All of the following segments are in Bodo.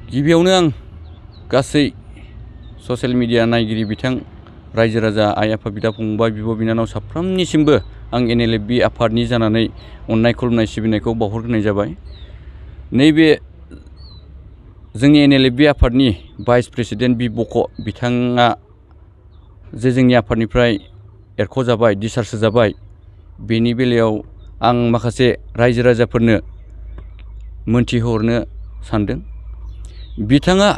गिबियावनो आं गासै ससियेल मिडिया नायगिरि बिथां रायजो राजा आइ आफा बिदा फंबाय बिब' बिनानाव साफ्रोमनिसिमबो आं NLFB आफादनि जानानै अननाय खुलुमनाय सिबिनायखौ बावहरग्रोनाय जाबाय। नैबे जोंनि NLFB आफादनि भाइस प्रेसिडेन्ट बि बक' बिथाङा जे जोंनि आफादनिफ्राय एरख'जाबाय डिसचार्ज होजाबाय, बेनि बेलायाव आं माखासे रायजो राजाफोरनो मोनथिहोहरनो सानदों। बिथाङा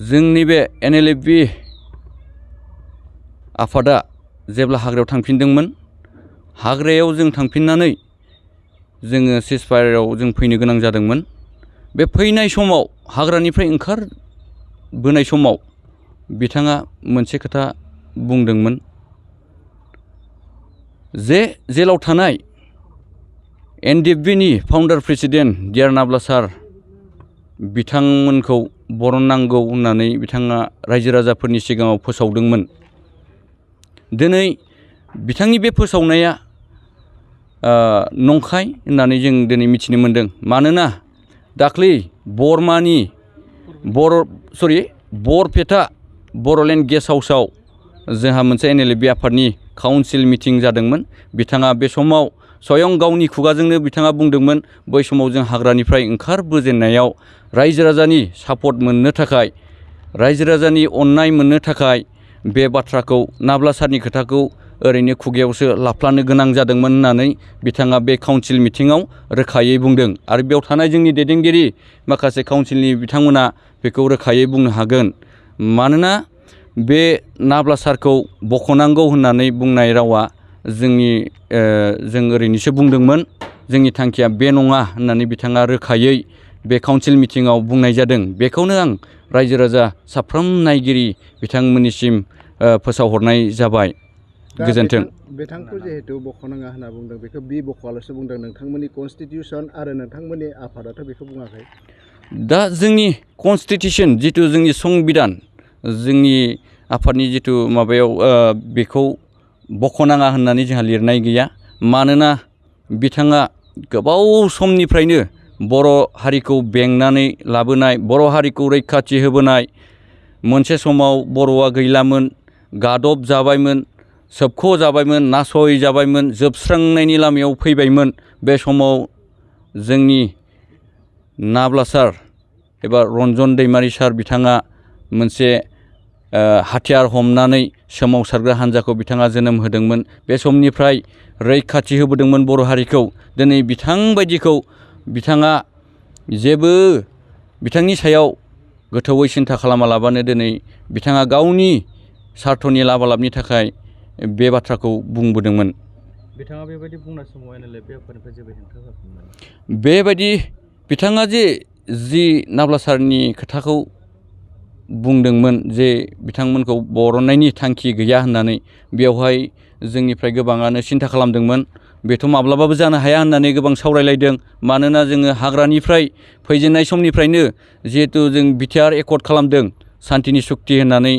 जोंनि बे NLFB आफादा जेब्ला हाग्रायाव थांफिनदोंमोन, हाग्रायाव जों थांफिननानै जोङो सिजफायाराव जों फैनो गोनां जादोंमोन। बे फैनाय समाव हाग्रानिफ्राय ओंखारबोनाय समाव बिथाङा मोनसे खोथा बुंदोंमोन जे जेलाव थानाय NDFBनि फाउन्डार प्रेसिडेन्ट डियार नाब्ला सार बिथांमोनखौ बरननांगौ होननानै बिथाङा रायजो राजाफोरनि सिगाङाव फोसावदोंमोन। दिनै बिथांनि बे फोसावनाया नंखाय होननानै जों दिनै मिथिनो मोनदों। मानोना दाख्लै बरपेटा बर'लेण्ड गेस्ट हाउसआव जोंहा मोनसे NLFB आफादनि काउन्सिल मिटिं जादोंमोन। बिथाङा बे समाव स्वयं गावनि खुगाजोंनो बिथाङा बुंदोंमोन, बै समाव जों हाग्रानिफ्राय ओंखारबोजेननायाव रायजो राजानि सापर्ट मोननो थाखाय, रायजो राजानि अननाय मोननो थाखाय बे बाथ्राखौ नाब्ला सारनि खोथाखौ ओरैनो खुगायावसो लाफ्लानो गोनां जादोंमोन होननानै बिथाङा बे काउन्सिल मिटिङाव रोखायै बुंदों। आरो बेयाव थानाय जोंनि दैदेनगिरि माखासे काउन्सिलनि बिथांमोना बेखौ रोखायै बुंनो हागोन। मानोना बे नाब्ला सारखौ बख'नांगौ होननानै बुंनाय रावा जों ओरैनोसो बुंदोंमोन, जोंनि थांखिया बे नङा होननानै बिथाङा रोखायै बे काउन्सिल मिटिङाव बुंनाय जादों। बेखौनो आं रायजो राजा साफ्रोम नायगिरि बिथांमोननिसिम फोसावहरनाय जाबाय। गोजोन्थों। बिथांखौ जिहेतु बख'नाङा होनना बुंदों, बेखौ बि बक'आल'सो बुंदों। नोंथांमोननि कनस्टिटिउसन आरो नोंथांमोननि आफादाथ' बेखौ बुङाखै। दा जोंनि कनस्टिटिउसन जिथु जोंनि संबिधान, जोंनि आफादनि जिथु माबायाव बेखौ बख'नाङा होननानै जोंहा लिरनाय गैया। मानोना बिथाङा गोबाव समनिफ्रायनो बर' हारिखौ बेंनानै लाबोनाय, बर' हारिखौ रैखाथि होबोनाय, मोनसे समाव बर'आ गैलामोन, गादब जाबायमोन, सोबख' जाबायमोन, नासय जाबायमोन, जोबस्रांनायनि लामायाव फैबायमोन। बे समाव जोंनि नाब्ला सार एबा रन्जन दैमारि सार बिथाङा मोनसे हाथियार हमनानै सोमावसारग्रा हान्जाखौ बिथाङा जोनोम होदोंमोन। बे समनिफ्राय रैखाथि होबोदोंमोन बर' हारिखौ। दिनै बिथांबायदिखौ बिथाङा जेबो बिथांनि सायाव गोथौवै सिन्था खालामालाबानो दिनै बिथाङा गावनि सार्थनि लाबा लाबनि थाखाय बे बाथ्राखौ बुंबोदोंमोन। बिथाङा बेबायदि बुंनाय समाव NLFB आफादनिफ्राय जेबो हेंथा जादोंमोन? बेबायदि बिथाङा जि नाब्ला सारनि खोथाखौ बुंदोंमोन जे बिथांमोनखौ बरननायनि थांखि गैया होननानै, बेवहाय जोंनिफ्राय गोबाङानो सिन्था खालामदोंमोन बेथ' माब्लाबाबो जानो हाया होननानै गोबां सावरायलायदों। मानोना जोङो हाग्रानिफ्राय फैजेननाय समनिफ्रायनो जिहेथु जों बिटिआर एकर्ड खालामदों, सान्तिनि सुक्ति होननानै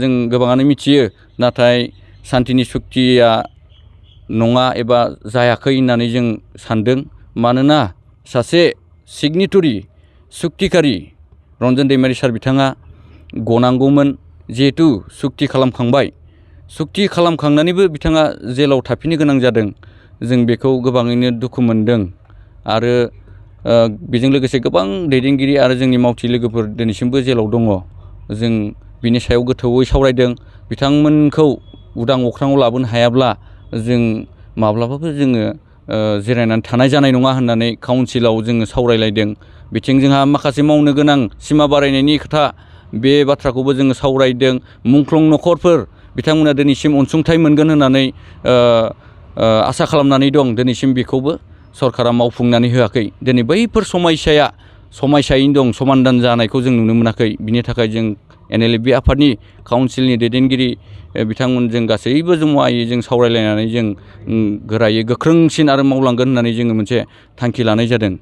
जों गोबाङानो मिथियो। नाथाय सान्तिनि सुक्तिया नङा एबा जायाखै होननानै जों सानदों। मानोना सासे सिगनेटरि सुक्तिकारि रन्जन दैमारि सार बिथाङा गनांगौमोन। जिहेथु सुक्ति खालामखांबाय, सुक्ति खालामखांनानैबो बिथाङा जेलाव थाफिननो गोनां जादों। जों बेखौ गोबाङैनो दुखु मोनदों। आरो बेजों लोगोसे गोबां दैदेनगिरि आरो जोंनि मावथि लोगोफोर दिनैसिमबो जेलाव दङ। जों बिनि सायाव गोथौवै सावरायदों। बिथांमोनखौ उदां अख्राङाव लाबोनो हायाब्ला जों माब्लाबाबो जोङो जिरायनानै थानाय जानाय नङा होननानै काउन्सिलाव जोङो सावरायलायदों। बिथिं जोंहा माखासे मावनो गोनां सिमा बारायनायनि खोथा, बे बाथ्राखौबो जोङो सावरायदों। मुंख्लं न'खरफोर बिथांमोना दिनैसिम अनसुंथाइ मोनगोन होननानै आसा खालामनानै दं। दिनैसिम बेखौबो सरकारा मावफुंनानै होआखै। दिनै बैफोर समयसायैनो दं, समाधान जानायखौ जों नुनो मोनाखै। बिनि थाखाय जों NLFB आफादनि काउन्सिलनि दैदेनगिरि बिथांमोनजों गासैबो जमायै जों सावरायलायनानै जों गोरायै गोख्रोंसिन आरो मावलांगोन होननानै जोङो मोनसे थांखि लानाय जादों।